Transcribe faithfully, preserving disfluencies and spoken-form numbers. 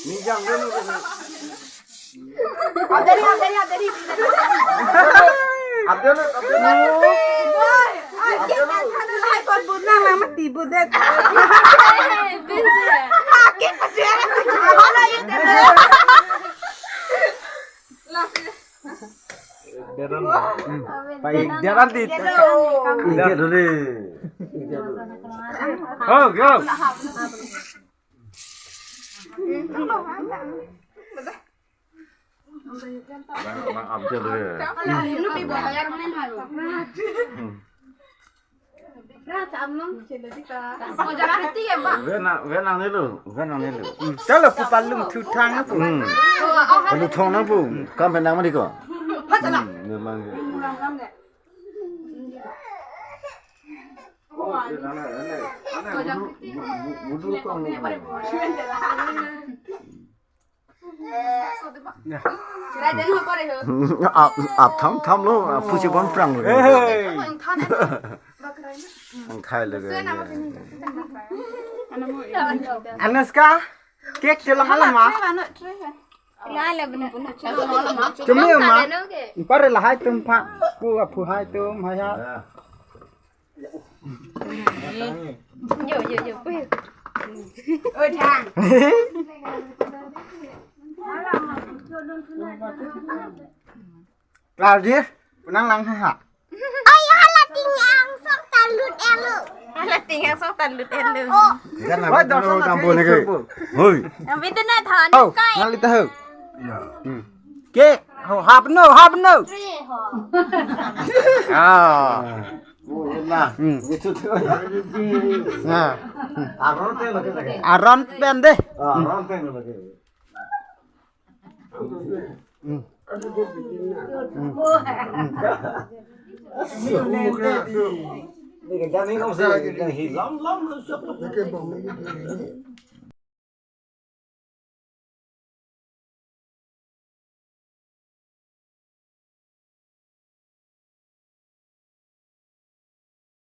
Ni jang dulu. Abdul, Abdul, Abdul. Abdul, Abdul. Boy, ay, kita kan hai kon bunang lang mati budet. Aki pati. Ala yun. Deran. Hmm. Pai deran di. Ingke dulu. Oh, go. Bang, bang Abdul ya. Hmm. Ven nang, ven nang nilu, ven nang nilu. Hmm. Chalo, pu palung thu thang pu. Hmm. Palu thong nang pu. Kam pen nang mari ko. Hmm, memang ya. Ap, ap tham tham lo, ap pusi bon prang lo. Hey. Ang khai lo. Anushka, cake chelang alam ma? Chumi ma? Pare lahai atum pha. Pu aphu hai atum hai ha. Yo, yo, yo, pu. Oi, thang. Claudia, pu nang lang ha. Ay, hala ting angsong ta lut-et lo. Hala ting angsong ta lut-et lo. Oh. Kan. Wah, lagi dorson dulu kampung lagi. Hoi. Yang pintu na than. Oh, kai. Nang lita ho. Ya. Hmm. Cake, ho, hap no, hap no. Three, ho. Ah. Oh, nah. Hmm. Gitu tuh. Nah. Aron pen lagi. Aron pen deh. Ah, aron pen lagi. Hmm. Hmm. Hmm. Ini kan kami ngomong sih, kan hilam-lam.